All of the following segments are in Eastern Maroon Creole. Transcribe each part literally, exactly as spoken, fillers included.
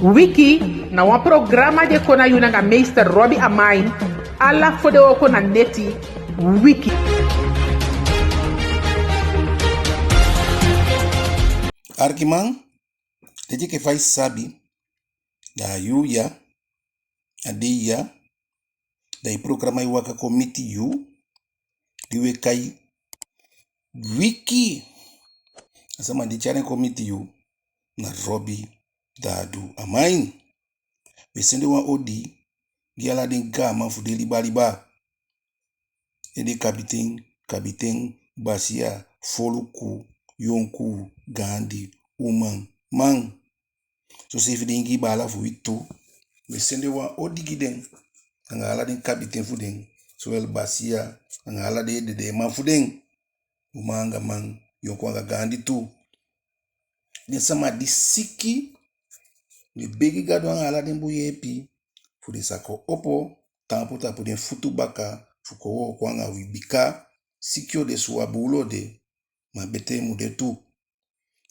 Wiki na wan programa di e kon na yu nanga meester Robbie Amain, ala fodewooko na neti. Wiki. Arkiman, te enke fa i sabi, da a yuu ya, a dei ya, da i programa e waka kon miti yu, di we kai Wiki. A sama di tyai en kon miti yu na Robbie Dadu Amain. We sende wan odi gi ala den gaaman fu den liba liba. Ede kabiten, kabiten, basiya, foluku, yonkuu, gaandi, uman, man. Soseefi den Ingii baala fu wi tu. We sende wan odi gi den, anga ala den kabiten fu den, sowel basiya, anga ala den ededeeman fu den. Uman anga man, yonkuu anga gaandi tu. Den sama di siki, wi e begi Gadu anga ala den bun yeepi, fu den sa kon opo, taampu tapu den futu baka, fu kon wooko anga wi bika, siki o de, suwa buulu o de, ma betee mu de tu.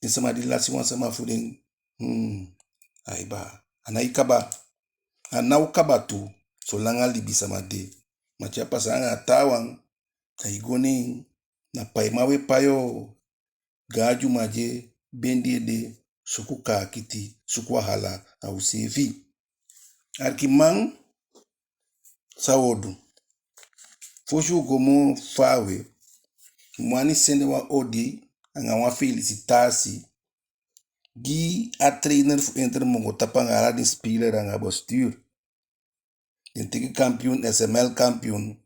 Den sama di lasi wan sama fu den, hmm, ai baa, a nái kaba. A ná o kaba tu, solanga libisama de. Ma te a pasa anga a taawan, da i go ne en, na paiman we pai o. Gaan dyuman di e bendi ede, suku kaakiti, suku wahala a useefi. Arkiman, san wo du? Fosi u go moo faawe, mi wani sende wan odi anga wan felisitasi gi a trainer fu Inter Mongotapu anga ala den speler anga bestuur. Den teke kampioen, S M L kampioen.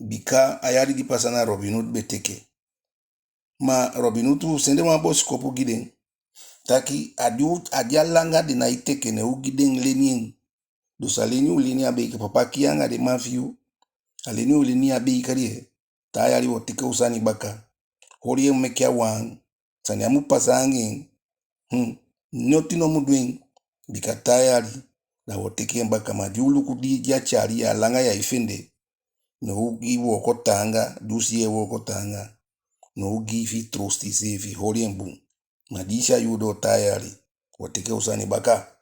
Bika a yali di pasa na Robin Hood be teke. Ma Robin Hood tu sende wan bosikopu gi den. Taki a di u, a di a langa den nái teke, ne u gi den leni en. Dus a leni u leni a beker, papa kii anga den man fi yu. A leni u leni a beker ye. Taa yali wo teke u sani baka. Holi en, meke a waan. Sani á mu pasa anga en. Hmm. Noti no mu du en. Bika taa yali, da wo teke en baka. Ma di u luku di, di a tyali ya, a langa ya e fende. Ne u gi wooko taanga, di u si ye wooko taanga. Ne u gi fi trosti seefi, holi en bun. Ma di i si a yuu doo, taa yali, wo teke u sani baka.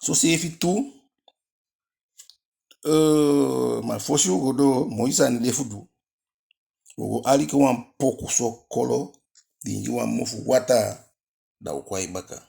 Soseefi tu, eh, ma fosi u go doo, moi sani de fu du. Wo go aliki wan poku sokolo, diingi wan mofu wataa, da u kon a i baka.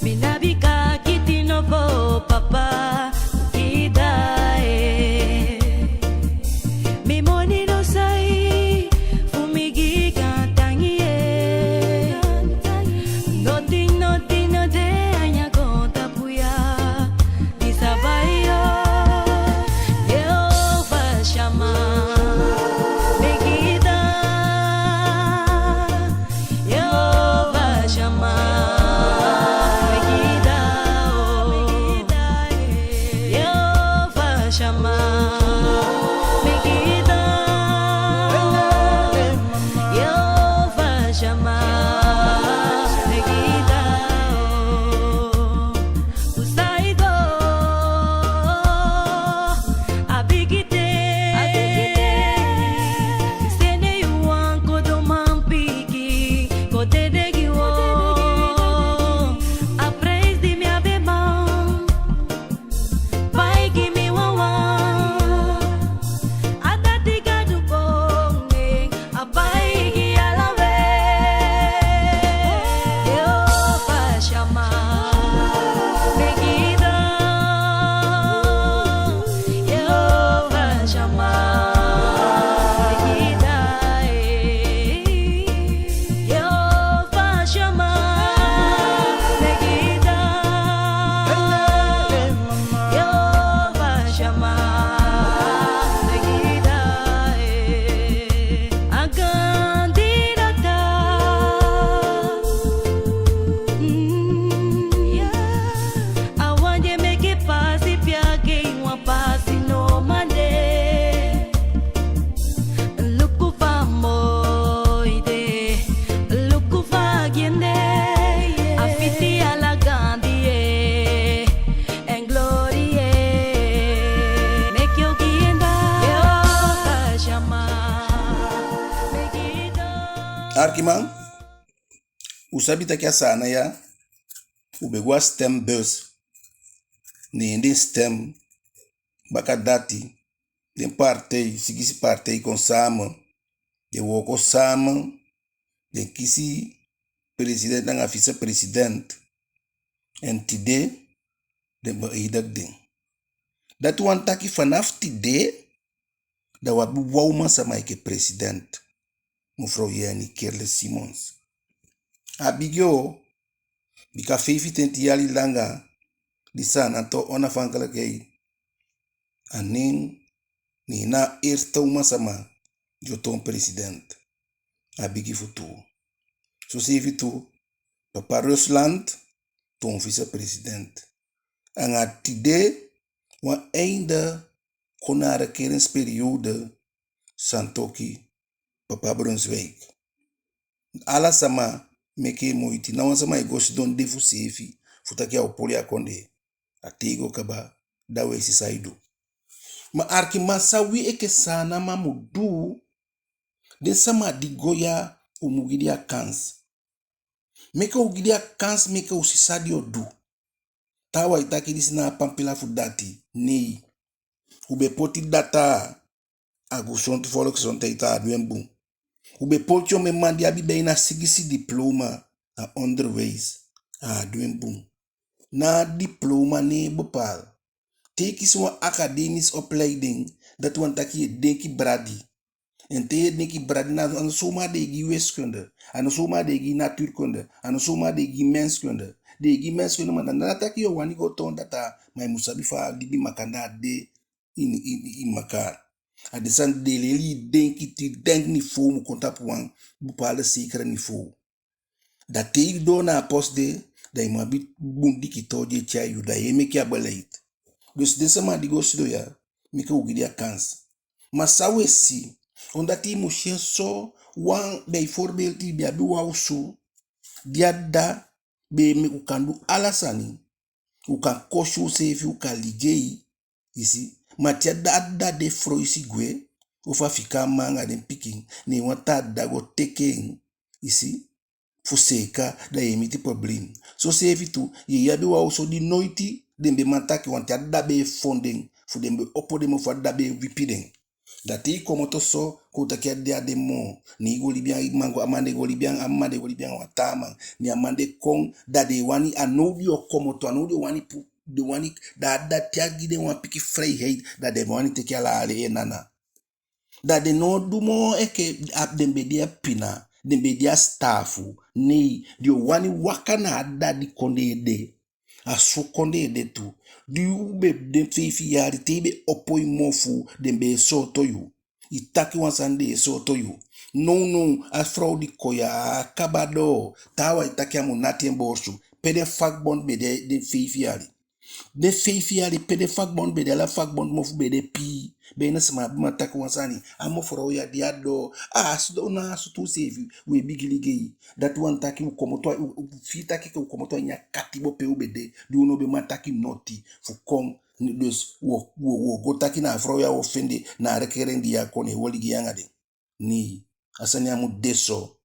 Mi ná be kaakiti no, bo papa, fu gi i daa, eh. Mi moni no sai fu mi gi i gaantangi, eh. Noti, noti no de a ini a goontapu ya di sa bai yu. Jehovah Shammah, mi gi i daa. Jehovah Shammah, mi gi i daa, oh. Jehovah Shammah, mi gi i daa. Jehovah Shammah, mi gi i daa, oh. Fu sai go a bigi ten, sende yu wan kodo manpikin kon dede gi u. A prijs di mi á be man pai gi mi wawan. A dati Arkiman, u sabi taki a Saanan ya, u be go a stembus. Ne den stem, baka dati, den partij, sigisi partij kon samen. Den wooko samen, den kisi president anga vicepresident. En tide, den beëdig den. Dati wani taki vanaf tide, da u abi wan uman sama enke president, mevrouw Jenny Keerle-Simons. A bigi o, bika feifitenti yali langa di Saanan toon onafhankelijkheid, a nen, ne en na a eerste uman sama di o toon president. A bigi fu tuu. Soseefi tu, papa Rusland toon vicepresident. Anga tide, wan einde kon na a regeringsperiode, Santokhi, papa Brunswijk. Ala sama meke moiti, ná wan sama e go sidon de fu seefi, fu taki a o poli a kondee. A te i go kaba, da u e si san i du. Ma arkiman, san wi enke Saanan man mu du, den sama di go ya, u mu gi den a kans. Meke u gi den a kans, meke u si san den o du. Taawan e taki disi na a pampila fu dati, nei. U be poti dataa, a gezond, volksgezondheid, a á du en bun. U be poti omen man di abi bijna sigisi diploma, a onderwijs, a á du en bun. Na a diploma ná e bepaal. Te i kisi wan academische opleiding, dati wani taki i e denki bradi. En te i e denki bradi, na, a no zomaar den e gi i wiskunde, a no zomaar den e gi i natuurkunde, a no zomaar den e gi i menskunde. Den e gi i menskunde, ma na, ná taki i o wani go toon dataa, ma i mu sabi fa a libi makandaa de ini, ini, ini makandaa. A den sani den e leli i denki, te i denki niveau mu kon tapu wan bepaalde zekere niveau. Da te i doo na a post de, da i mu abi bun dikitoo di e tyai yu, da yu e meke a beleid. Dus den sama di go sidon ya, meke u gi den a kans. Ma san u e si, omdat i mu si en so, wan, bijvoorbeeld i be abi wan osu, di a dda be e meke, u kan du ala sani, u kan kosi useefi, u kan ligei, i si. Ma te a dda, a dda de foloisi gwe, ofu a fika a mma anga den pikin, ne wan taa dda go teke en, i si, fu seeka, da yu e miti problem. Soseefi tu, yu e abi wan osu di noiti den be man taki, want a dda be e fon den, fu den be opo den mofu, a dda be e wipi den. Da te i komoto so, kon taki a dda á de moo, ne i go libi anga i mma, a mma de go libi anga, a mma de go libi anga wan taa man, ne a man de kon, da den e wani, a now den o komoto, a now den o wani pu-, den wani, da a dda, te a gi den wan pikin vrijheid, da den wani teke ala, ala en nana. Da den ná o du moo enke a, den be de a pina, den be de a sitaafu. Nei, den o wani waka na a dda di kondee de. A so kondee de tu. Di u be de feifi yali, te i be opo i mofu, den be e sooto yu. I taki wan sani, den e sooto yu. Nownow, a frow di kon ya, a kaba doo. Taawan e taki a mu nati en borsu. Pe den vakbond be de den feifi yali? Den feifi yali, pe den vakbond be de, ala vakbond mofu be de pii. Be na sama abi man taki wan sani. A mevrouw ya di a doo, a sidon na a sutuu seefi, u e bigin ligei. Dati wani taki u komoto a, u, u fii taki u komoto a ini a katibo pe u be de. Di u no be man taki noti fu kon. Dus u o, u o, u o go taki na a frow ya u o fende, na a regering di a kon, ne u o ligei anga den. Nei, a sani á mu de so.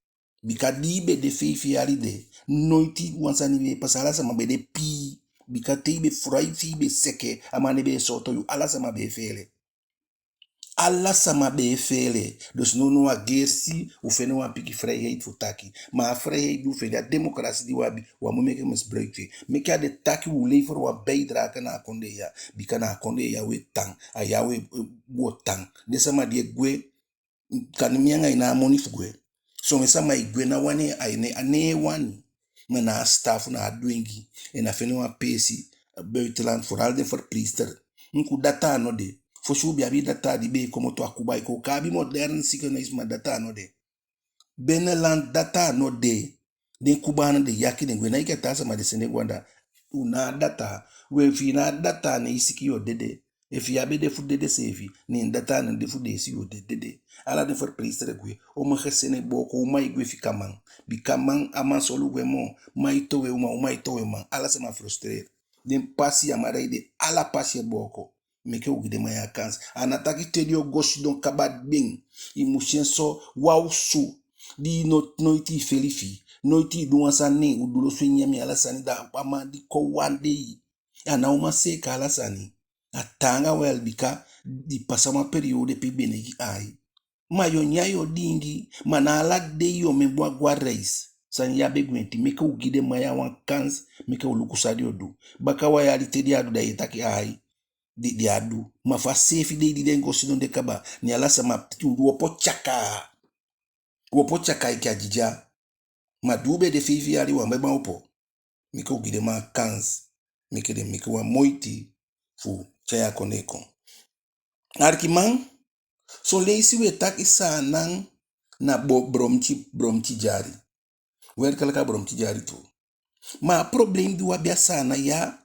Bika di i be de feifi yali de, noiti wan sani be e pasa, ala sama be de pii. Bika te i be frow, te i be seke, a man de be e sooto yu, ala sama be e feele. Ala sama be e feele. Dus nownow a gersi, u fende wan pikin vrijheid fu taki. Ma a vrijheid di u fende, a democratie di u abi, u á mu meke misbruik fu en. Meke a de taki u lever wan bijdrage na a kondee ya. Bika na a kondee ya u e tan, a ya u e, u o tan. Den sama di e gwe, kande mi anga i ná a moni fu gwe. Somen sama e gwe ná wani, a ná, a ná e wani. Ma na a sitaafu, na a dwengi. En a fende wan peesi, buitenland, vooral den verpleegster. Enke dataa no de. Fosi u be abi dataa di be e komoto a Cuba, i kon, u kan abi modern ziekenhuis, ma dataa no de. Binnenland dataa no de. Den Kubanen den yaki den gwe, ná enke a taa sama den sende gwe anda. U ná a dataa. We, efi i ná a dataa, ne i siki, yu o dede. Efi yu á be de fu dede seefi, ne dataa á de fu deesi, yu o de dede. Ala den verpleegster e gwe. Omen gezin e booko, uman e gwe fika man. Bika man, a man solugu en moo. Man e towe uman, uman e towe man. Ala sama frustreer. Den pasi ya, ma da i de, ala pasi e booko. Meke u gi den man ya kans. A ná taki te den o go sidon kaba, den, i mu si en so, wan osu. di i no, noiti i feli fi i, noiti i du wan sani, ne u du losu e nyan mi ala sani, da a man di kon wan dei, a ná o man seeka ala sani. A taanga wel bika i pasa wan periode pe i be negi ai. Ma yo nyan yo diingi, ma na ala dei yo mu e go a, go a reis. Sani ya be gwenti, meke u gi den man ya wan kans, meke u luku san den o du. Baka wan yali te den á du, da ye taki ai, den, den á du. Ma fu a seefi dei di den go sidon de kaba, ne ala sama, u opo tyaka. U opo tyaka enke a dyidya. Ma di u be de feifi yali, u á be man opo. Meke u gi den man kans, meke den meke wan moiti fu tyai a kondee kon. Alikiman, son leisi we taki Saanan na bo-, bromtyi, bromtyi dyari. Werkelijk a bromtyi dyari tu. Ma a probleem di u abi a Saanan ya,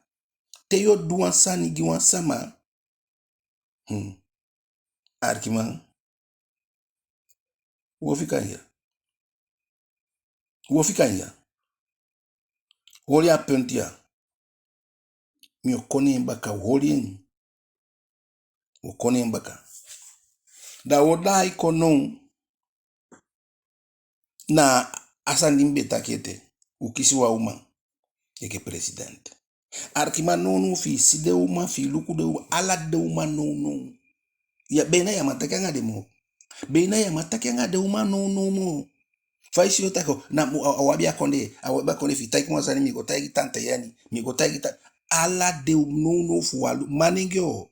te yo du wan sani gi wan sama, hmm, alikiman, wo fika en ya. Wo fika en ya. Holi a punt ya. Mi o kon ne en baka, holi en. Wo kon ne en baka. Da wo daai kon now na a sani di mi be taki ete. U kisi wan uman enke president. Alikiman, nownow fi i si den uman, fi i luku den uman, ala den uman nownow. Ya, beina ya man taki anga den moo. Beina ya man taki anga den uman nownow moo. Fa i si yo taki o, na mu, a, a u abi a kondee, a u abi a kondee, fi i taigi mi wan sani, mi go taigi tante Yani, mi go taigi ta-, ala den nownow fu walu, manenge o.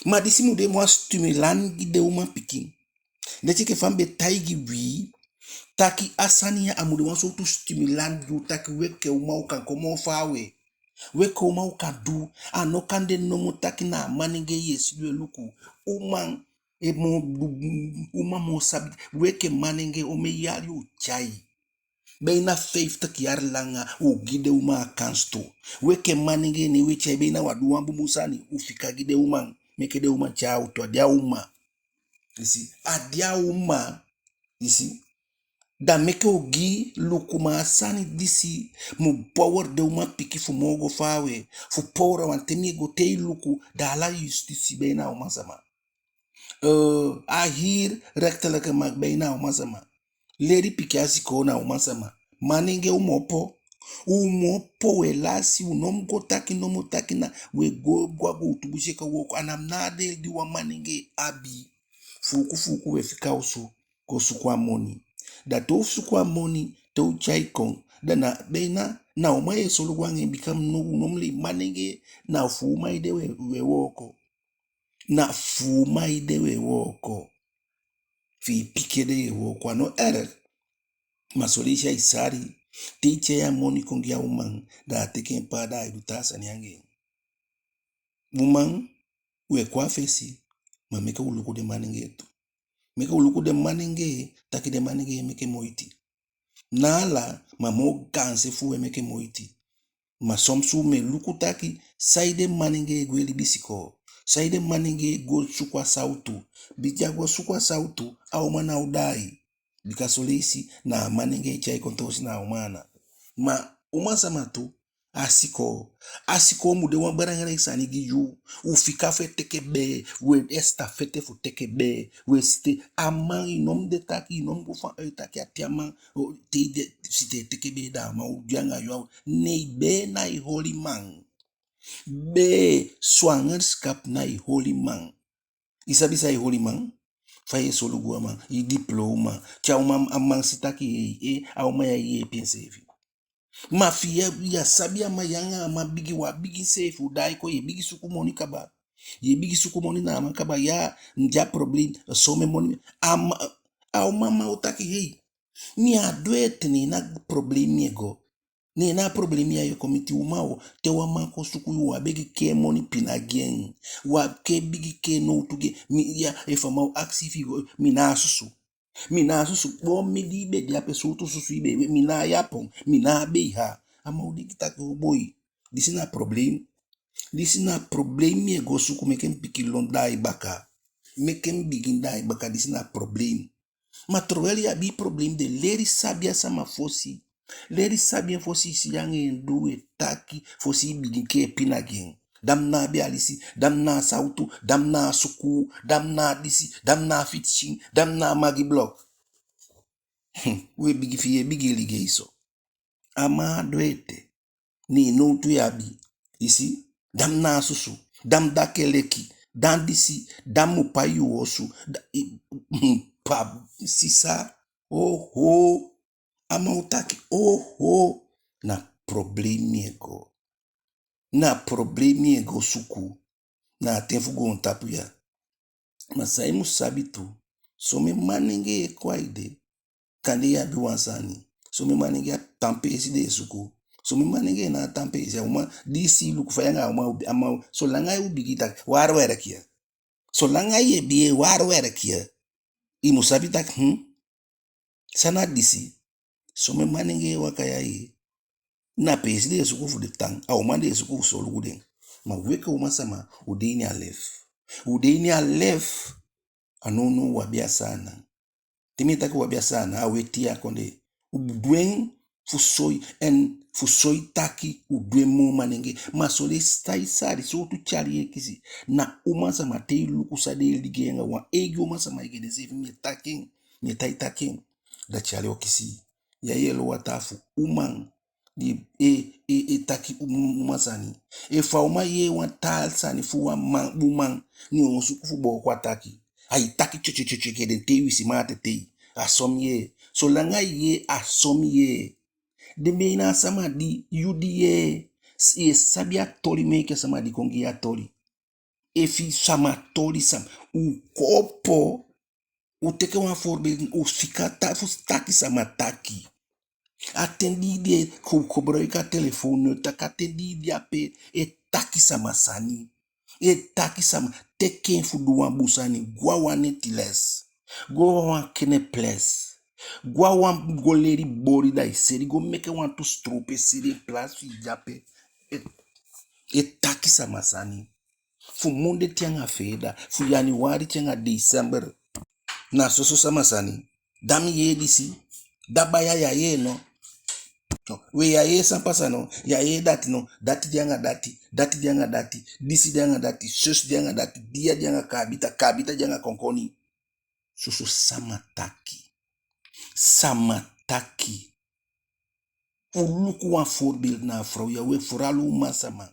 Ma disi mu de wan stimulant gi den uman pikin. Leti enke fa mi be taigi wi, taki a sani ya a mu de wan sowtu stimulant gi u taki wi enke uman u kan kon moo faawe. Wi enke uman u kan du, a no kan de nomo taki na a manenge ye sidon e luku. Uman, e moo du, uman moo sabi, wi enke manenge omen yali u tyai. Beina vijftig yali langa u gi den uman a kans tu. Wi enke manenge ne we tyai, beina u á du wan bunbun sani, u fika gi den uman, meke den uman tyai a oto, a de a uman. I si, a de a uman, i si. Da meke u gi luku, ma a sani disi mu power den uman pikin fu moo go faawe, fu power, want te mi e go te i luku, da ala justitie beina a uman sama. Eh, a hier rechterlijke macht beina a uman sama. Leli pikin a sikoo na a uman sama. Manenge u mu opo. U mu opo, we lasi, u no mu go taki nomo taki na, we go, go a gowtu busi e kon wooko. A na mi na a deel di wan manenge abi. Fuuku fuuku we fika osu, go suku a moni. Da te u suku a moni, te u tyai kon, da na beina, na uman ye solugu anga en, bika u no, u no mu lei, manenge, na fu uman ede we, we wooko. Na fu uman ede we wooko. Fi i pikin ede ye wooko, a no erg. Ma son leisi ai sali, te i tyai a moni kon gi a uman, da a teke en paa, da ai du taa sani anga en. Uman, we kon a fesi, ma meke u luku den manenge tu. Meke u luku den manenge, taki den manenge e meke moiti. Ná ala, ma moo gaanse fu u e meke moiti. Ma soms u mu e luku taki, saide manenge e gwe libi sikoo. Saide manenge e go suku a sawtu. Bika a go suku a sawtu, a uman ná o daai. Bika son leisi, na a manenge e tyai kon toosi na a uman ana. Ma uman sama tu, a sikoo. A sikoo mu de wan belangrijk sani gi yu. U fika fu e teke bee, we estafette fu teke bee, we site. A man, i no mu de taki, i no mu go fan uit taki a te a man, o, te i de, site e teke bee, da a man o de anga yu. Nee, bee nái holi man. Bee, zwangerschap nái holi man. I sabi san e holi man? Fa ye solugu a man, i diploma. Te a uman, a man si taki, eh, eh, a uman ya e yeepi enseefi. Ma fi ya, ya sabi a man, yu anga a man bigin, u á bigin seefi, u daai kon, ye bigin suku moni kaba. Ye bigin suku moni na a man kaba, ya, mi de a probleem, somen moni. A ma-, a uman man o taki, hei, mi á du ete, ne na probleem mi e go. Ne na a probleem ya e kon miti uman o. Te wan man kon suku yu, u á bigin kee moni pina gi en. U á kee, bigin kee nowtu gi en. Mi, ya, efu a man o akisi fi i go, mi ná a susu. Mi ná a susu, bon, mi di i be de ape, sowtu susu i be, mi ná a yapon, mi ná a beiha. A man o denki taki, o boi, disi na probleem. Disi na probleem mi e go suku, meke mi pikin lon daai baka. Meke mi bigin daai baka, disi na probleem. Ma terwijl i abi i probleem de, leli sabi a sama fosi. Leli sabi en fosi, i si yu anga en du, we taki, fosi i bigin kee pina gi en. Da mi ná abi alisi, da mi ná a sawtu, da mi ná a sukuu, da mi ná a disi, da mi ná a fitsin, da mi ná a Maggi blok. We bigi fi ye bigi ligei so. A man á du ete. Ne nowtu i abi. I si? Da mi na a susu. Da mi daki e leki. Da mi disi. Da mi mu pai yu osu. Da, i, pa, sisa. Oho. A man o taki, oho. Na problemi e go. Na problemi e go suku. Na a ten fu goontapu ya. Ma san i mu sabi tu, somen manengee e kon a i de. Kande i abi wan sani. Somen manengee a tan peesi den e suku. Somen manengee na a tan peesi, a uman di i si luku fa yu anga a uman, a man, solanga yu bigin taki, waar werk je? Solanga yu e bigin, waar werk je? I mu sabi taki, hm? San na disi? Somen manengee e waka ya, na peesi den e suku fu den tan, a uman den e suku fu solugu den. Ma wi enke uman sama, u de ini a lef. U de ini a lef. A nownow u abi a Saanan. Te mi e taki u abi a Saanan, a u ete a kondee. U du en fu soi, en fu soi taki u du en moo manengee. Ma son leisi san i sa, di sowtu tyali yu e kisi. Na uman sama, te i luku san den e ligei anga wan eigi uman sama enke denseefi, mi e taki en, mi e tai taki en. Da tyali o kisi i. Ya yee lo wataa fu uman di e, e, e taki um-, uman sani. Efu a uman yee wan taa sani fu wan man, uman, ne en o suku fu booko a taki. Ai taki tyo tyo tyo tyo enke den tei wisiman a tetei. A so mi yee. Solanga i yee, a so mi yee. Den be na a sama di, yu di yee, s-, i e sabi a toli meke a sama di kon gi yu a toli. Efu i sama toli sama, u kon opo, u teke wan voorbeeld, u fika ta-, fu taki sama taki. A ten di i de e ko-, koboloiki a telefon, no taki a ten di i de ape e taki sama sani. E taki sama, teke en fu du wan bun sani, go a wan neti les. Go a wan keneples. Go a wan, go leli boli da i seli, go meke wantu sitowpu e seli en plaats fi i de ape e, e taki sama sani. Fu munde te anga feeda, fu januari te anga december. Na soso sama sani. Da mi yee disi. Da baya ya yee no. We ya yee san pasa no, ya yee dati no, dati de anga dati, dati de anga dati, disi de anga dati, soso de anga dati, dia de anga kaabita, kaabita de anga konkoni. Soso sama taki. Sama taki. U luku wan voorbeeld na a frow ya, we vooral uman sama.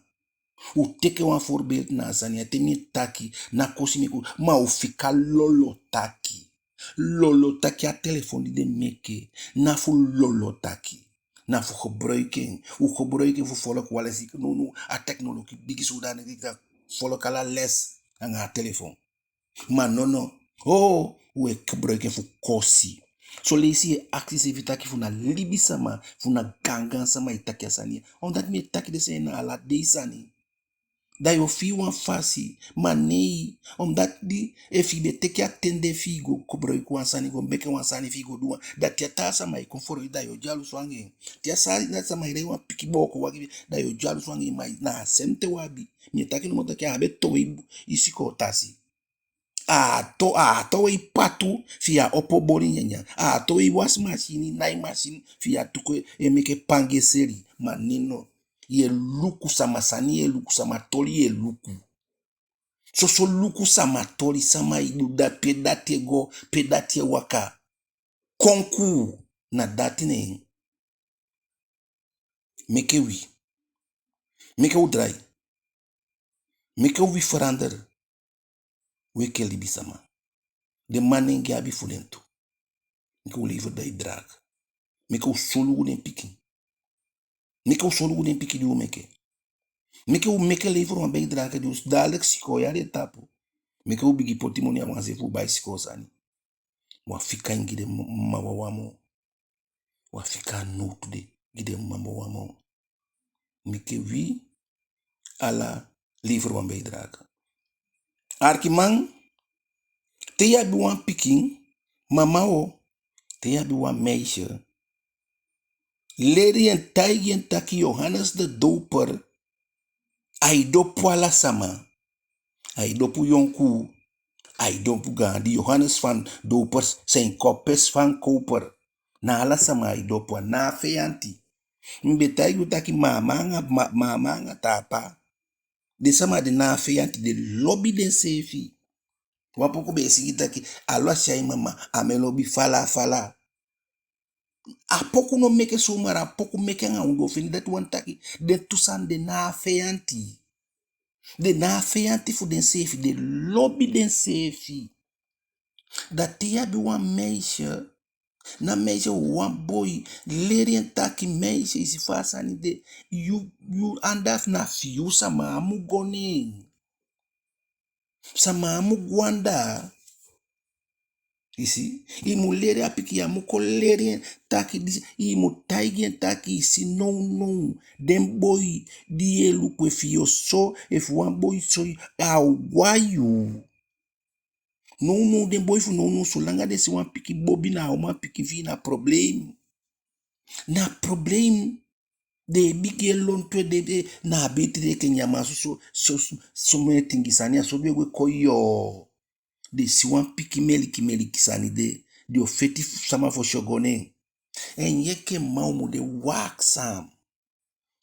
U teke wan voorbeeld na a sani ya, te mi e taki, ná kosi meke u, ma u fika lolo taki. Lolo taki, a telefon di den meke, ná fu lolo taki. Na fu gebruik en. U gebruik en fu volk wan les. Nownow a technologie bigi zodanig taki volk ala les anga a telefon. Ma nono, o, u e gebruik en fu kosi. Son leisi i e akisi iseefi taki fu na libisama, fu na gaangaan sama e taki a sani ya. Omdat mi e taki den sani na ala dei sani. Da yu o fii wan fasi, ma nee, omdat di, efu i be teke a ten de fi i go gebruik wan sani, go meke wan sani fi i go du wan, da te a taa sama e kon fu i, da yu o dyalusu anga en. Te a sa-, na sama e lei wan pikin booko wagi, da yu o dyalusu anga en, ma na a sem ten u abi. Mi e taki nomo taki a á be towe i sikoo tasi. A á to-, a á towe i patu fi i á opo boli nyanyan. A á towe i wasi masini, nai masini fi i á tuku e meke pangi e seli. Ma nono, yu e luku sama sani, yu e luku sama toli, yu e luku. Soso luku sama toli, sama e du da-, pe dati e go, pe dati e waka. Konkuu, na dati neen. Meke wi. Meke u drai. Meke wi verander. Wi enke libisama. Den manengee abi fu den tu. Meke u lever bijdrage. Meke u solugu den pikin. Meke u solugu den pikin di u meke. Meke u meke lever wan bijdrage di u si dadelijk sikoo yali e tapu. Meke u bigin poti moni a wan se fu u bai sikoo sani. U á fika en gi den m-, mma wawan moo. U á fika a nowtu de gi den mma wawan moo. Meke wi ala lever wan bijdrage. Arkiman, te yu abi wan pikin, mama o, te yu abi wan meisje, leli en, taigi en taki Johannes de Doper, ai dopu ala sama. Ai dopu yonkuu, ai dopu gaandi. Johannes van Doper, Sint Koppes van Koper. Na ala sama ai dopu, a ná a feyanti. Mi be taigi u taki mama anga, ma-, mama anga taapa, den sama de ná a feyanti, den lobi denseefi. Wan poku be e singi taki, alwasi a i mama, a mi e lobi fala fala. A poku no meke zomaar, a poku meke anga ondoo fende. Dati wani taki den tu sani den ná a feyanti. Den ná a feyanti fu denseefi, den lobi denseefi. Da te yu abi wan meisje, na meisje, wan boi, leli en taki: meisje, i si fa a sani de, yu, yu anda na fi yu, sama á mu go neen. Sama á mu go anda. I si, i mu leli a pikin, yu á mu kon leli en taki disi, i mu taigi en taki: i si, nownow den boi di yu e luku, efu yu o so, efu wan boi so yu, a o go a yu. Nownow den boi fu nownow, solanga den si wan pikin bobi na a uman pikin fi yu, na problem. Na problem. Den e bigin e lontu ede, na a beti den e kengi a man so, so, so, so, somen tingi sani, a so den e gwe kon, yoo. Den si wan pikin meliki meliki sani de, den o feti sama fosi o go neen. En yu enke mma, u mu de waakzaam.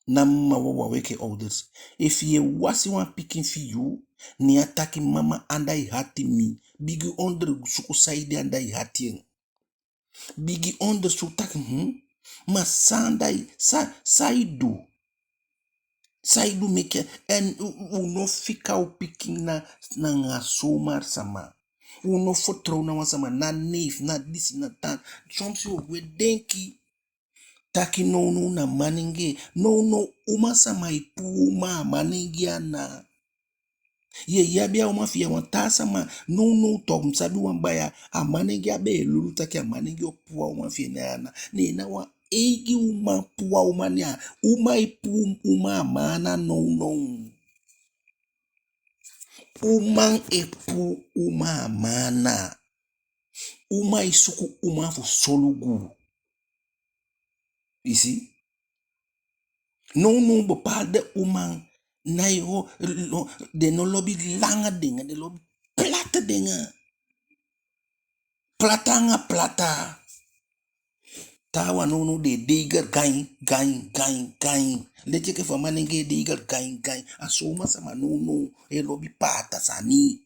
Na mma wawan, u enke ouders. Efu yu e wasi wan pikin fi yu, ne a taki: mama, anda e hati mi. Bigin ondersuku saide anda e hati en. Bigin ondersuku taki, hm, ma san anda e, sa, san i du? San i du meke? En u, u no fika u pikin na, na anga zomaar sama. U no vertrouw na wan sama, na neef, na disi, na dati. Soms yu o gwe denki taki nownow na manengee. Nownow uman sama e puu uman a manengee ana. Yu e abi a uman fi yu a wan taa sama. Nownow tok, mi sabi wan baya, a manengee á be e lulu taki a manengee o puu a uman fi en na en ana. Ne na wan eigi uman puu a uman ya. Uman e puu uman a man ana nownow. Uman e puu uman a man ana. Uman e suku uman fu solugu. I si? Nownow bepaalde uman, na yu, lo-, den no lobi langa denga, den lobi plata denga. Plata anga plata. Taawan nownow den e deiger gain, gain, gain, gain. Leti enke fa manengee e deiger gain, gain. A so uman sama nownow e lobi paata sani.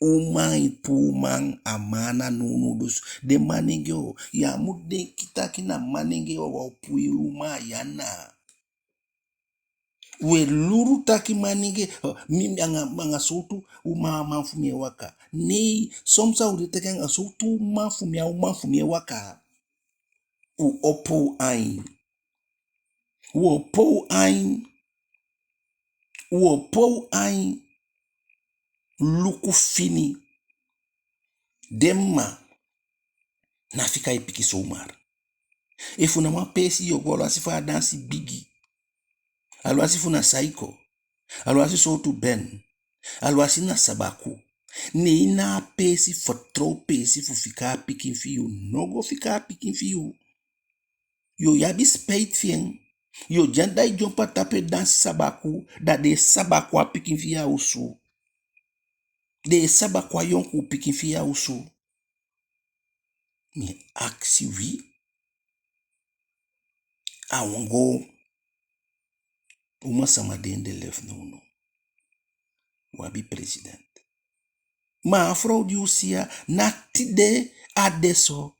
Uman e puu uman a man ana nownow. Dus den manengee o, yu á mu denki taki na manengee wawan o puu i uman a yu ana. U e lulu taki manengee, oh, mi, mi anga, anga sowtu uman a man fu mi e waka. Nei, soms a u de taki anga sowtu uman fu mi a uman fu mi e waka. U opo u ain. U opo u ain. U opo u ain. Luku fini. Den mma, ná fika i pikin zomaar. Efu na wan peesi yu o go, aluwasi fa a dansi bigi, aluwasi fu na saiko, aluwasi sowtu ben, aluwasi na sabaku, ne i na a peesi, vertrouw peesi fu fika a pikin fi yu, no go fika a pikin fi yu. Yu o abi spijt fi en. Yu o de anda e dyompo a tapu e dansi sabaku, da den e sabaku a pikin fi yu a osu. Den e sabaku a yonkuu pikin fi yu a osu. Mi e akisi wi, a wan go uman sama de ini de lift nownow. U abi president. Ma a frow di u si ya, ná tide a de so.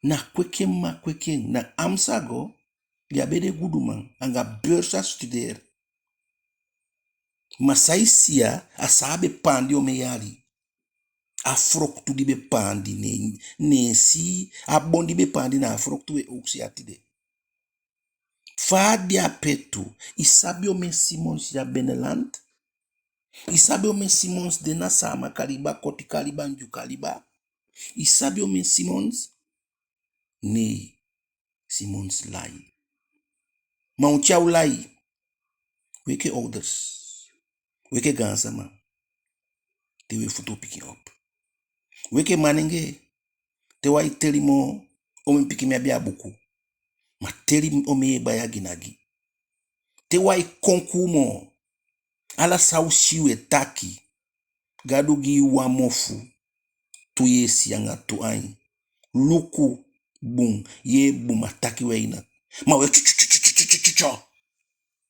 Na kweki en mma kweki en, na AMS a go, di a be de guduman, anga beurs a studeer. Ma san i si ya, a san a be paandi omen yali. A froktu di be paandi, ne, ne en si, a bon di be paandi na a froktu u e owkisi ya tide. Fa a de ape tu, i sabi omen Simons ya binnenland? I sabi omen Simons de na Saamaka liba, Kotika liba, Ndyuka liba? I sabi omen Simons? Nei, Simons lai. Ma u tyai u lai. U enke ouders, u enke gaansama, te u e futu u pikin op. U enke manengee, te u ai teli moo omen pikin mi abi a buku, ma teli omen yu e bai a ginagi. Te u ai konkuu moo, ala san u si u e taki. Gadu gi yu wan mofu, tu yesi anga tu ain. Luku bun, yee bun, ma taki weinig. Ma we tyo, tyo, tyo.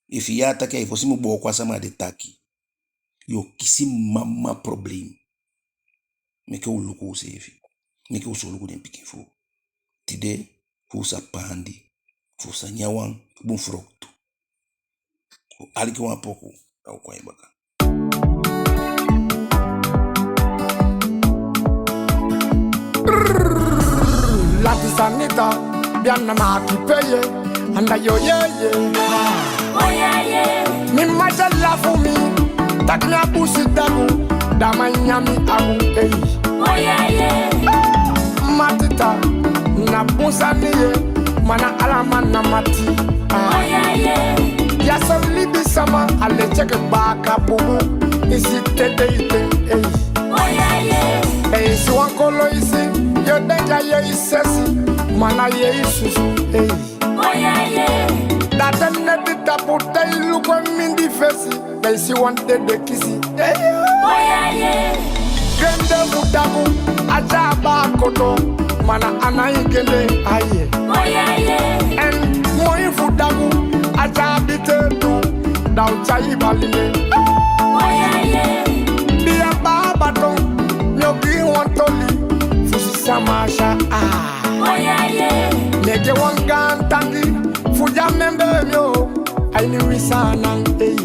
Efu yu yee a taki, ai fosi mu booko a sama di e taki. Yu o kisi mama problem. Meke u luku useefi. Meke u solugu den pikin fu u. Tide, fu u sa paandi, fu u sa nyan wan bun froktu. U aliki wan poku, da u kon baka. Lati sanita, biana maki peye, anda yo ye ye. Mi macha lafu mi, taki na busi tabu, dama nyami abu, ei. Matita, na bun sani ye, ma na ala man na mati. Ah. Ya so libisama, ale cheke baka bubu, i si tete ite, ei. Ei, si wan kolo i si, yo denki a ye i sesi, ma na ye i susu, ei. Da te neti tapu te i luku en mindii fesi, da i si wan dede kisi. Gende fu tabu, a tyai a baa koto, ma na a nai gende aye. En moi fu tabu, a tyai a bite tu, da u tyai i bali ne. Di a baa baton, mi o gi wan toli, fu si sama sa a. Mi e gi wan gaantangi fu di a membee mi o, a ini wi Saanan, ei.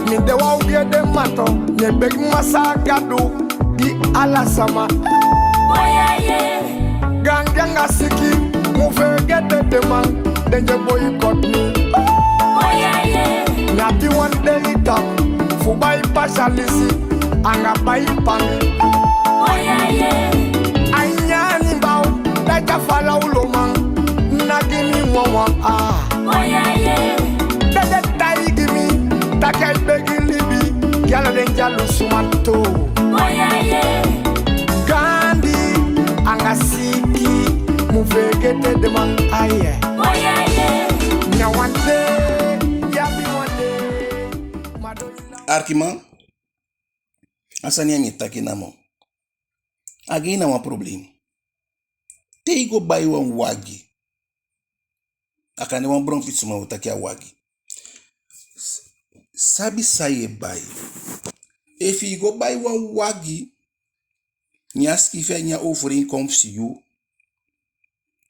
Mi de wan ogii ede mato, mi e begi Masaa Gadu gi ala sama. Gaangi anga siki mu feegete den man, den e boycott mi. Mi abi wan dei tapu fu bai pasalisi anga bai pangi. A nyan a ni baw, da a fala u lo man, na gi mi wawan, ah. Dede taigi mi taki ai begi libi gi ala den dyalusuman tu. Gaandi anga siki mu feegete den man aye. Nyan wan dei, ya abi wan dei. Arkiman, a sani ya mi e taki namo. A gi i na wan problem. Te i go bai wan wagi, a kan de wan bromfiets, ma u taki a wagi. S-, sabi san ye bai. Efu i go bai wan wagi, ne a sikiifi a ini a overeenkomst fu yu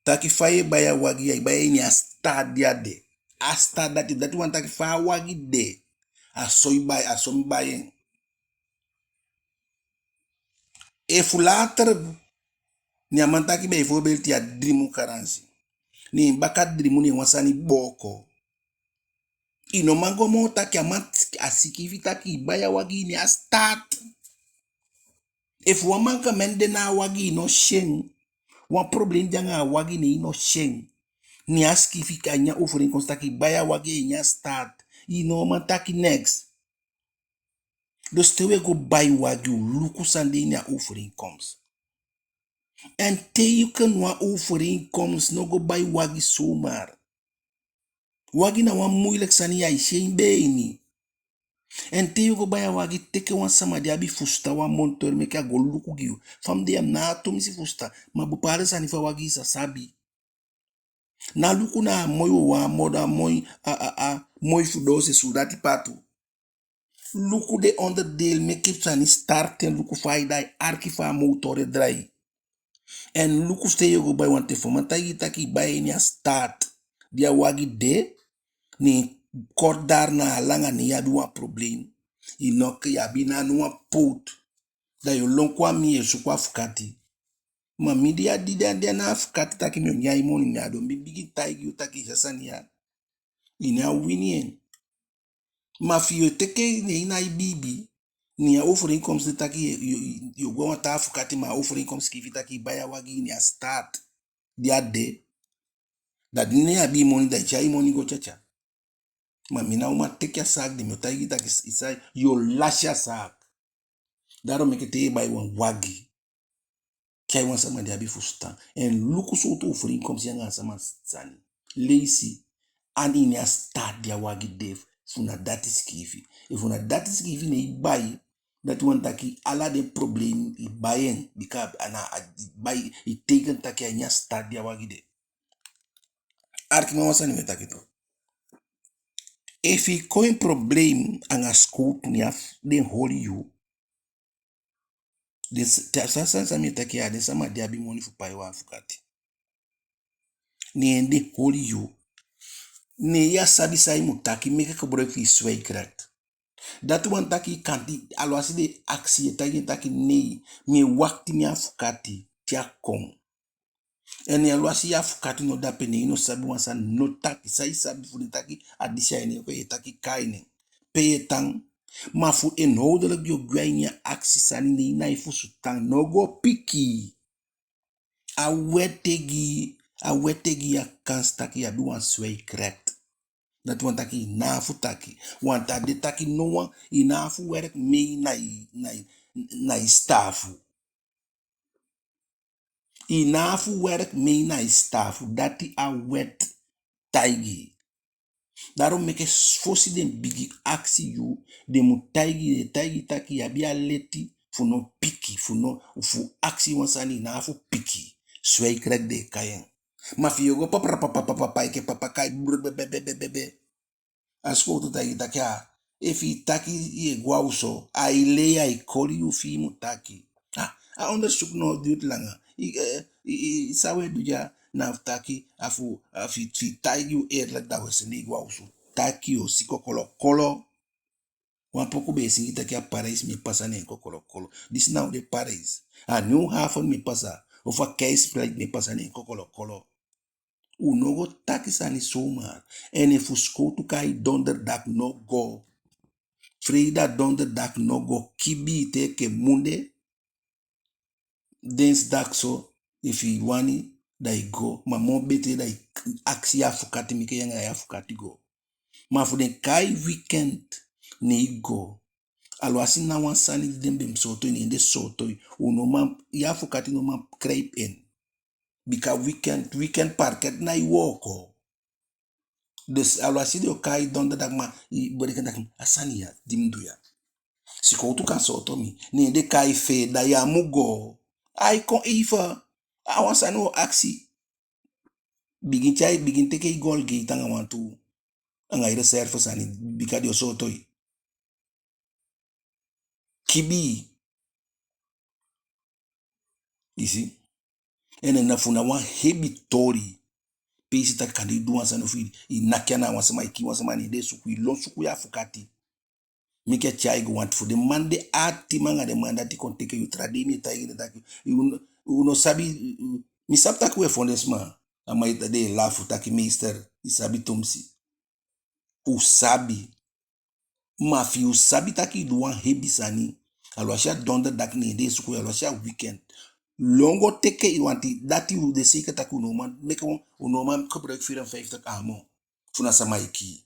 taki fa ye bai a wagi, ya e bai en ini a staat di a de. A staat dati, dati wani taki fa a wagi de, a so i bai, a so mi bai en. Efu later, ne a man taki bijvoorbeeld ya dii mun garantie. Ne baka dii mun ne wan sani booko. I no man go moo taki a man, a sikiifi taki i bai a wagi ini a staat. Efu wan mankement de na a wagi i no si en, wan problem de anga a wagi ne i no si en, ne a sikiifi a ini a overeenkomst taki i bai a wagi ini a staat, i no man taki niks. Dus te u e go bai wagi, u luku san de ini a overeenkomst. En teken wan overeenkomst, no go bai wagi zomaar. Wagi na wan moeilijk sani, ya e si en bee ini. En te yu go bai a wagi, teke wan sama di abi fusutan, wan monteur, meke a go luku gi yu. Fa mi de ya mi ná a tumisi fusutan, ma bepaalde sani fu a wagi i sa sabi. Ná luku na a moi wawan, a modo, a moi, a, a, a moi fu doose, sudati patu. Luku den onderdeel, meke sani start en luku fa ai de, arki fa a motor e drai. En luku, te yu o go bai wan, te fu wan man taigi i taki i bai en ini a staat di a wagi de, ne kort daarna a langa ne yu abi wan probleem. I no, yu abi na wan poot. Da yu o lon kon a mi, yu e suku afukati. Ma mi di a di de a na afukati taki mi o nyan i moni, ne a don mi bigin taigi yu taki i si a sani ya, i ná o wini en. Ma fi yu e teke en ne i ná e biibi, ne a overeenkomst de taki yu, yu, yu o go a wan taa afukati, ma a overeenkomst sikiifi taki i bai a wagi ini a staat di a de. Da di ne i abi i moni, da i tyai i moni go tyatya. Ma mi ná o man teke a zaak de, mi o taigi i taki i sa, yu o lasi a zaak. Daarom meke te yu e bai wan wagi, tyai wan sama di abi fusutan. En luku sowtu overeenkomst yu anga a sama sani. Leisi, a ini a staat di a wagi de, efu na dati sikiifi. Efu na dati sikiifi ne i bai, dati wani taki ala den probleem i bai en, bika a na a bai, i teken taki a ini a staat di a wagi de. Arkiman, wan sani mi e taki tu. Efu i kon ini probleem anga sikowtu, ne a fu den holi yu. Den s-, te a san, san, san mi e taki ya, den sama di abi moni fu pai wan afukati. ne en den holi yu. Ne yu á sabi san i mu taki, meke gebruik fu i zwijgrecht. Dati wani taki i kan di, alwasi den akisi i, i e taigi en taki nee, mi e wakiti mi afukati te a kon. En alwasi i afukati no de ape, ne i no sabi wan sani, no taki. San i sabi fu den taki a disi a ini, yu e taki kai nen. Pe yu e tan. Ma fu inhoudelijk yu o gwe a ini a akisi sani, ne i ná e fusutan, no go piki. A wet e gi, a wet e gi yu a kans taki yu abi wan zwijgrecht. Dati wani taki i ná abi fu taki. Want a de taki no wan, i ná abi fu werk mee na i, na i, na i sitaafu. I ná abi fu werk mee na i sitaafu, dati a wet taigi. Daarom meke s-, fosi den bigin akisi yu, den mu taigi, den taigi taki yu abi a leti fu no piki, fu no, fu akisi wan sani, i ná abi fu piki. Zwijgrecht den e kai en. Ma fi yu o go papra papa papa, enke papa kai brr be be be be be be. A sikowtu taigi taki a, efu i taki yu e go a osu, ai lei, ai koli yu fi i mu taki. A, a onderzoek no duurt langa. I, eh, i, i, san u e du dya na fu taki, a fu, a fi, fi taigi yu eerlijk, da u e sende i go a osu. Taki yu o si kokolokolo. Wan poku be e singi taki a Parijs mi e pasa neen kokolokolo. Disi na u de Parijs. A Nieuw Haven mi e pasa. Ofu a Gijsveld mi e pasa neen kokolokolo. U no go taki sani zomaar. En efu sikowtu kai donderdag, no go. Vrijdag, donderdag, no go. Kibii te enke munde. Dinsdag so, efu i wani, da i go. Ma moo betee da i akisi i afukati, meke yu anga i afukati go. Ma fu den kai weekend, ne i go. Alwasi na wan sani di den be mu sooto i, ne den sooto i. U no man, i afukati no man grijp en. Bika weekend, weekend parket ná e wooko. Dus alwasi den o kai donderdag, ma i bereken taki a sani ya di mi du ya, sikowtu kan sooto mi. Ne den kai vrijdag, da ya mu go. Ai kon even. A wan sani u o akisi. Bigin tyai, bigin teke i Colgate anga wantu, anga i reserve sani, bika den o sooto i. Kibii. I si? En na fu na wan hebi toli. Pe i si taki kande i du wan sani ofu i naki ana a wan sama, i kii wan sama, ne den e suku i, lon suku i afukati. Meke a tyai i go, want fu den man de, a timan anga den man dati kon teke yu. Taa dei mi e taigi den taki, u no, u no sabi, mi sabi taki u e fon den sama. A man e ta, den e lafu taki meester, i sabi tumisi. U sabi. Ma fi u sabi taki i du wan hebi sani, alwasi a donderdag ne den e suku i, alwasi a weekend, lon go teke i, want dati u de zeker taki u no man meke wan, u no man gebruik vierenvijftig amo. Fu na sama i kii.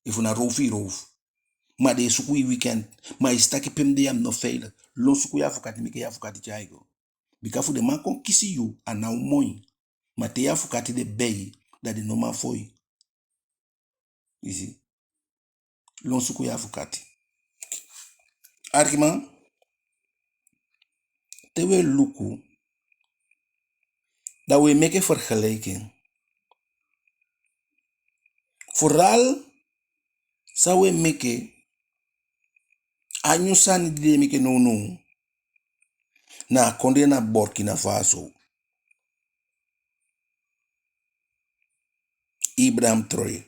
Efu na roof i roof. Ma den e suku i weekend. Ma i si taki pe mi de ya mi no veilig. Lon suku i afukati, meke i afukati tyai i go. Bika fu den man kon kisi yu, a ná o moi. Ma te i afukati de bei, da den no man fon i. I si? Lon suku i afukati. Arkiman, te u e luku, da u e meke vergelijking. Vooral san u e meke, a nyun sani di den e meke nownow na a kondee na Burkina Faso. Ibrahim Traoré,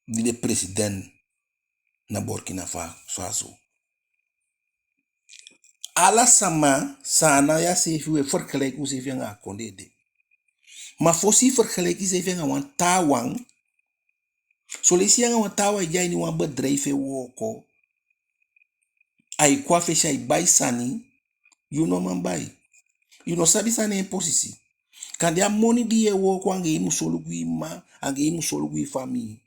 di de president na Burkina Fa-, Faso. Ala sama, Saanan ya seefi, u e vergelijk useefi anga a kondee de. Ma fosi i vergelijk iseefi anga wan taawan, son leisi yu anga wan taawan e de a ini wan bedrijf e wooko, ai kon a fesi, ai bai sani, yu no man bai. Yu no sabi san na en posisi. Kande a moni di yu e wooko anga en, i mu solugu i mma, anga en i mu solugu i famii.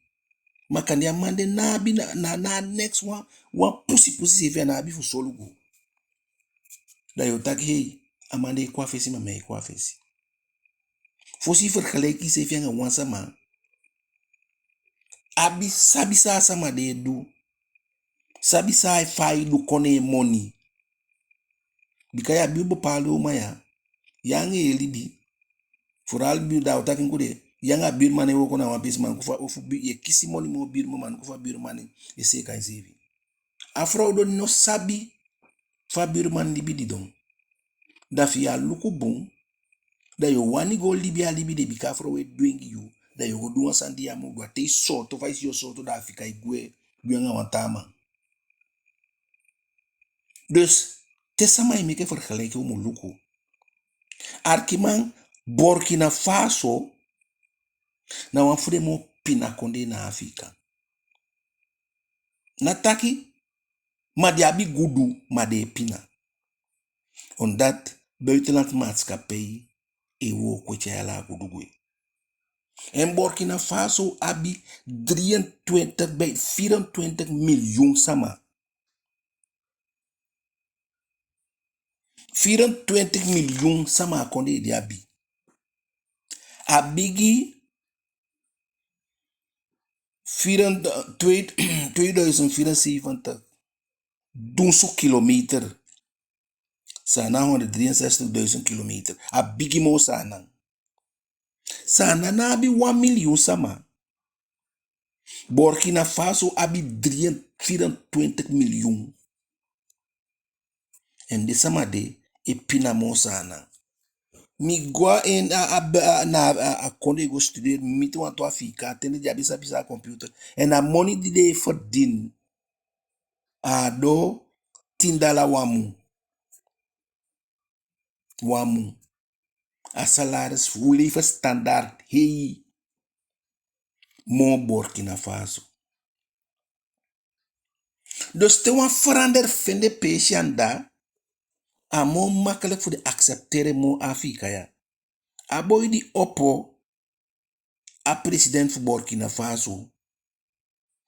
Ma kande a man de ná abi na, na, na a next wan, wan pusi pusi seefi a ná abi fu solugu. Da yu o taki, hei, a man de e kon a fesi, ma mi á e kon a fesi. Fosi i vergelijk iseefi anga wan sama, abi, sabi san a sama de e du. Sabi san a, fa ai du kon na en moni. Bika yu abi u bepaalde uman ya, yu anga en e libi. Vooral buur, da u o taki en kuu de, yu anga buurman e wooko na wan peesi, man kon fa, ofu bu-, yu e kisi moni moo buurman, man kon fa buurman e seeka enseefi. A frow dati no sabi fa buurman libi didon. Da fi yu á luku bun, da yu o wani go libi a libi de, bika a frow e dwengi yu, da yu o go du wan sani di yu á mu du. A te i sooto, fa i si yu o sooto, da a fika i gwe, gwe anga wan taa man. Dus, te sama e meke vergelijking, u mu luku. Arkiman, Burkina Faso na wan fu den moo pina kondee na Afrika. Ná taki, ma den abi gudu, ma den e pina. Omdat buitenland maatschappij e wooko e tyai ala a gudu gwe. En Burkina Faso abi drieëntwintig bij vierentwintig miljoen sama. Vierentwintig miljoen sama a kondee di abi. A bigi vieren-, twee-, tweeduizend vierenzeventig dunsu kilometer. Saanan honderddrieënzestigduizend kilometer. A bigi moo Saanan. Saanan ná abi wan miljoen sama. Burkina Faso abi drie-, vierentwintig miljoen. En den sama de e pina moo Saanan. Mi go a en a, a, a, na a, a kondee go studeri, mi miti wantu Afiikan, a ten de den á be sabi san a computer. En a moni di den e verdien, a á doo tin dala wan mun. Wan mun. A salaris fu u levensstandaard hei moo Burkina Faso. Dus te wan verander fende peesi anda, a moo makkelijk fu den accepteren moo Afiikan ya. A boi di opo, a president fu Burkina Faso,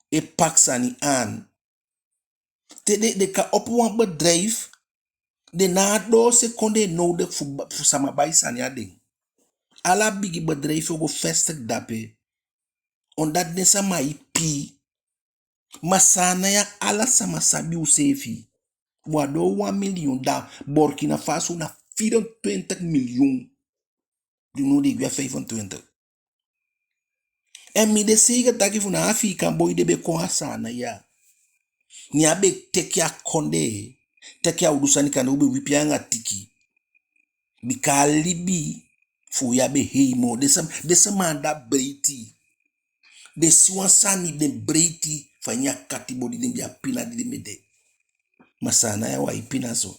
e pak sani aan. Te den, den kan opo wan bedrijf, den ná a doose kondee nodig fu ba-, fu sama bai sani a den. Ala bigi bedrijf o go vestig dape. Omdat den sama ipi. Ma Saanan ya ala sama sabi useefi. U á doo wan miljoen, da Burkina Faso na vierentwintig miljoen. Di now den e gwe a vijfentwintig. En mi de zeker taki fu na Afiikan boi de be kon a Saanan ya, ne a be teke a kondee, teke a udu sani, kande u be wipi en anga tiki. Bika a libi fu u ya be hei moo. Den sam-, den sama anda breiti. Den si wan sani, den breiti, fa ini a katibo di den be e pina di den be de. Ma Saanan ya u á e pina so.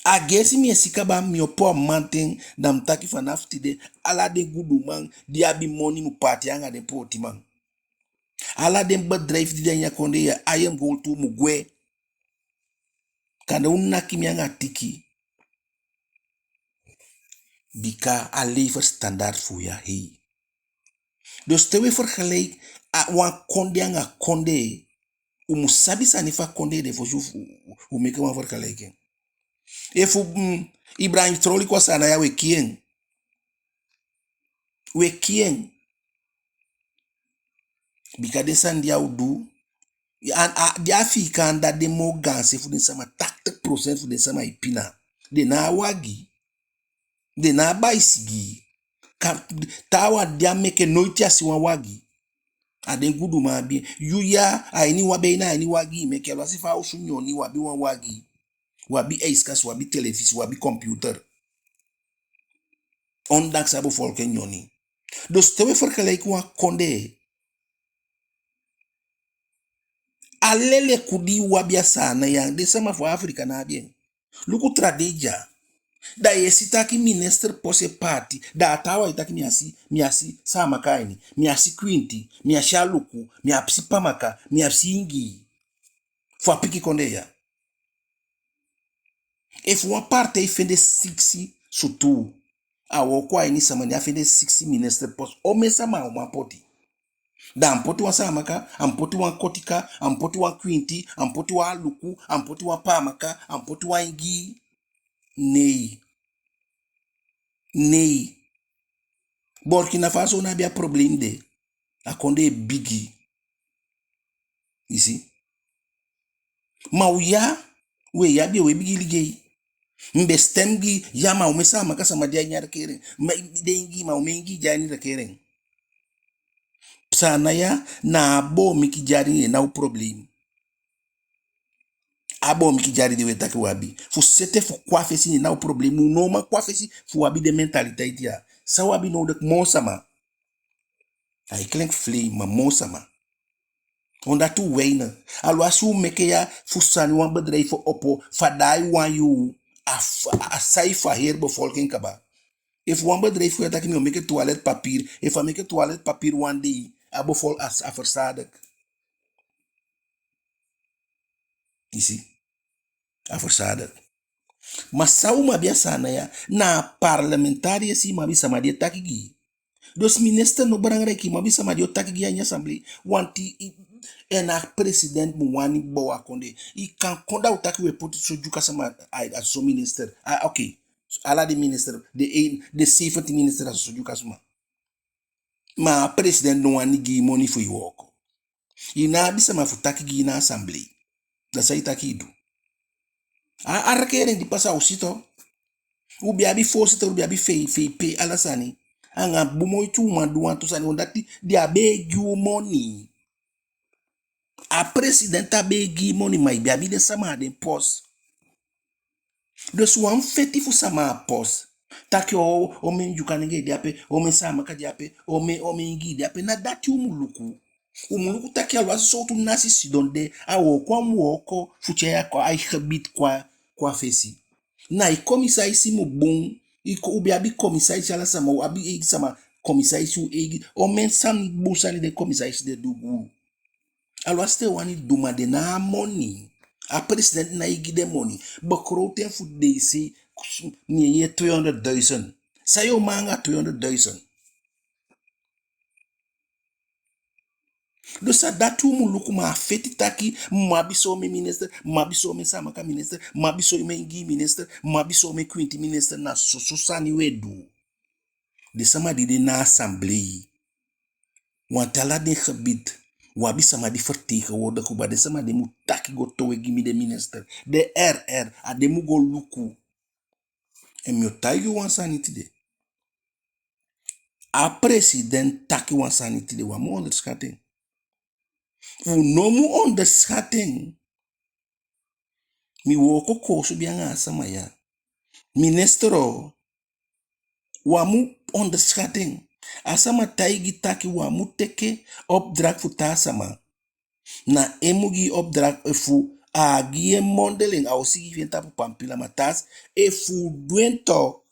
A geesi mi e si kaba, mi opo a mamanten, da mi taki vanaf tide, ala den guduman di abi moni mu paati anga den pootiman. Ala den bedrijf di de a ini a kondee ya, I M Gold tu mu gwe. Kande u naki mi anga tiki. Bika a levensstandaard fu u ya hei. Dus te u e vergelijk a wan kondee anga kondee, u mu sabi sani fu a kondee de fosi u, u, u meke wan vergelijking. Efu, mm, Ibrahim Traoré kon a Saanan ya, u e kii en. U e kii en. Bika den sani di a o du, a, a, di Afiikan anda de moo gaanse fu den sama, tachtig procent fu den sama e pina. Den ná a wagi. Den ná a baisigii. Ka-, taawan di a meke noiti a si wan wagi. A den guduman abi en. Yu ya, a ini wan, be na a ini wagi i meke, alwasi fa a osu nyoni, u abi wan wagi. U abi ijskast, u abi telefisi, u abi computer. Ondanks a bevolking nyoni. Dus te u e vergelijk wan kondee, a leliku di u abi a Saanan ya, den sama fu Afrika ná abi en. Luku tra dei dya. Da yu e si taki minister posi e paati, da a taawan e taki mi á si, mi á si Saamaka a ini, mi á si Kwinti, mi á si Aluku, mi á si Pamaka, mi á si Ingii. Fu a pikin kondee ya. Efu wan partij fende sigisi sutuu, a wooko a ini sama, ne a fende sigisi minister posi, omen sama a o man poti? Da a mu poti wan Saamaka, a mu poti wan Kotika, a mu poti wan Kwinti, a mu poti wan Aluku, a mu poti wan Pamaka, a mu poti wan Ingii? Nei. Nei. Burkina Faso ná abi a probleem de. A kondee bigi. I si? Ma u ya, u e abi, u e bigin ligei. Mi be stem gi, ya, ma omen Saamaka sama de a ini a regering? Ma den Ingii, ma omen Ingii de a ini regering? Saanan ya na a boomiki di a ini, na u probleem. A boomiki dyari di u e taki u abi. Fu sete fu kon a fesi, ne na u problem. U no man kon a fesi fu u abi den mentaliteiti ya. San u abi nodigi? Moo sama. Ai klink vlei, ma moo sama. Omdat u weinig. Alwasi u meke ya fu sani, wan bedrijf opo, fu a daai wan yuu, a f-, a sai fu a heri bevolking kaba. Efu wan bedrijf fu ya taki mi o meke toiletpapier, efu a meke toiletpapier wan dei, a bevol-, a, a verzadig. I si? A verzadig. Ma san u mu abi a sani ya, na a parlementariërs i mu abi, sama di e taki gi i. Dus minister no belangrijk, i mu abi sama di o taki gi i a ini assemblee. Want i, i, en a president mu wani bow a kondee. I kan kon da u taki u e poti so Dyuka sama a, a so minister. A, oké. Ala den minister, den een, den zeventien minister a so Dyuka sama. Ma a president no wani gi i moni fu i wooko. I ná abi sama fu taki gi i na assemblee. Da san i taki i du? A, a regering di pasa u si to. U be abi voorzitter, u be abi V V P, ala sani. Anga bun moiti u man du wantu sani, omdat den á be e gi u moni. A president á be e gi i moni, ma i be abi den sama a den post. Dus u á mu feti fu sama a post. Taki o, omen Dyuka nenge de ape, omen Saamaka de ape, omen, omen Ingii de ape. Na dati u mu luku. U mu luku taki alwasi sowtu nasi sidon de, a wooko a mu wooko fu tyai a ko-, a gebied kon a, kon a fesi. Na i komisaisi mu bun. I ko-, u be abi komisaisi, ala sama, u abi eigi sama komisaisi, u eigi. Omen sani, bun sani den komisaisi de du gi u. Alwasi den wani du, ma den ná a moni. A president nái gi den moni. Begroting fu D C, mi e yee tweehonderdduizend. San yu o man anga tweehonderdduizend? Dus a dati u mu luku, ma a feti taki mi mu abi somen minister, mi mu abi somen Saamaka minister, mi mu abi somen Ingii minister, mi mu abi somen Kwinti minister, na soso sani u e du. Den sama di de na assemblee, want ala den gebied, u abi sama di vertegenwoordig u, ma den sama de mu taki go towe gi mi, den minister. Den R R, a den mu go luku. En mi o taigi u wan sani tide. A president taki wan sani tide, u á mu onderschat en. U no mu onderschat en. Mi wooko koosube anga a sama ya. Minister o, u á mu onderschat en. A sama taigi taki u á mu teke opdracht fu taa sama. Na en mu gi i opdracht, efu a á gi i en mondeling, a o sigisi fi en tapu pampila, ma taa s-, efu u du en toch,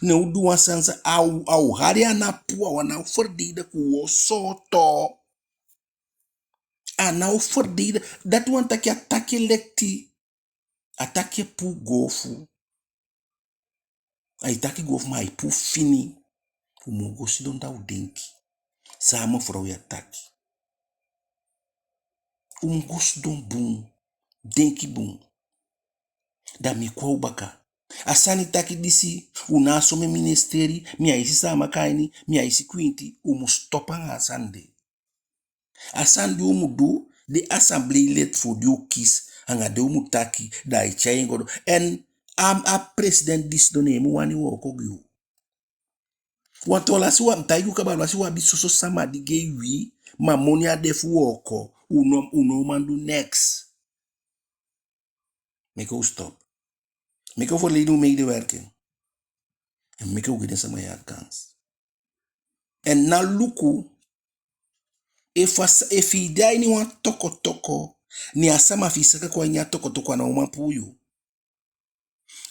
ne u du wan sani san a o, a o hali, a ná puu, a ná o verdedig u, u o sooto. A ná o verdedig-, dati wani taki a taki en lekti. A taki e puu goofu. Ai taki goofu, ma ai puu fini. U mu go sidon da u denki san a mevrouw ya taki. U mu go sidon bun, denki bun. Da mi kon a u baka. A sani taki disi, u ná a somen ministeri, mi á e si Saamaka a ini, mi á e si Kwinti, u mu stop anga a sani de. A sani di u mu du, den assembleelid fu di u kisi, anga den u mu taki, da ai tyai en go doo. En a, a president di sidon, ne en mu wani wooko gi u. Want alwasi u á, mi taigi u kaba, alwasi u abi soso sama di gei wi, ma moni á de fu wooko, u no, u no man du niks. Meke u stop. Meke u verleen u medewerking. En meke u gi den sama ya kans. En ná luku, efu a s-, efu i de a ini wan tokotoko, ne a sama fi i saka kon a ini a tokotoko, a ná o man puu yu.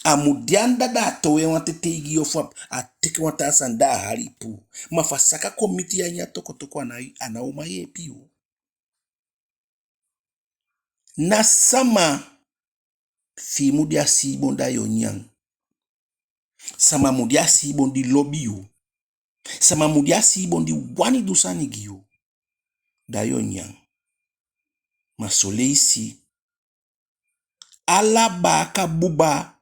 A mu de anda, da a towe wan tetei gi yu, ofu a, a teke wan taa sani, da a hali i puu. Ma fu a saka kon miti yu a ini a tokotoko, a ná, a ná o man yeepi yu. Ná sama fi i mu de a siibon da yu o nyan. Sama mu de a siibon di lobi yu. Sama mu de a siibon di wani du sani gi yu. Da yu o nyan. Ma son leisi, ala baaka buba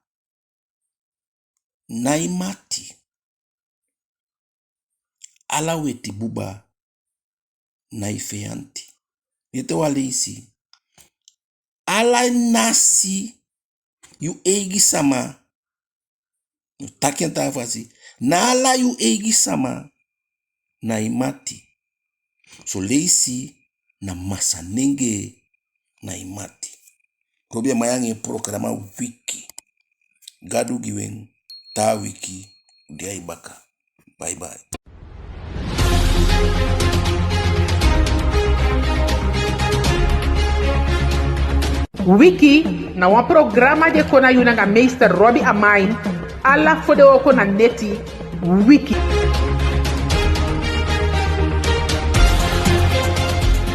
nái mati. Ala weti buba nái feyanti. Ete wan leisi. Ala nasi, yu eigi sama. Yu taki en taa fasi. Na ala yu eigi sama nái mati. Son leisi na masanengee nái mati. Kobi Amain anga en programa Wiki. Gadu gi u en, taa wiki u de ya baka. Bye bye. Wiki na wan programa di e kon na yu nanga meester Robbie Amain, ala fodewooko na neti. Wiki.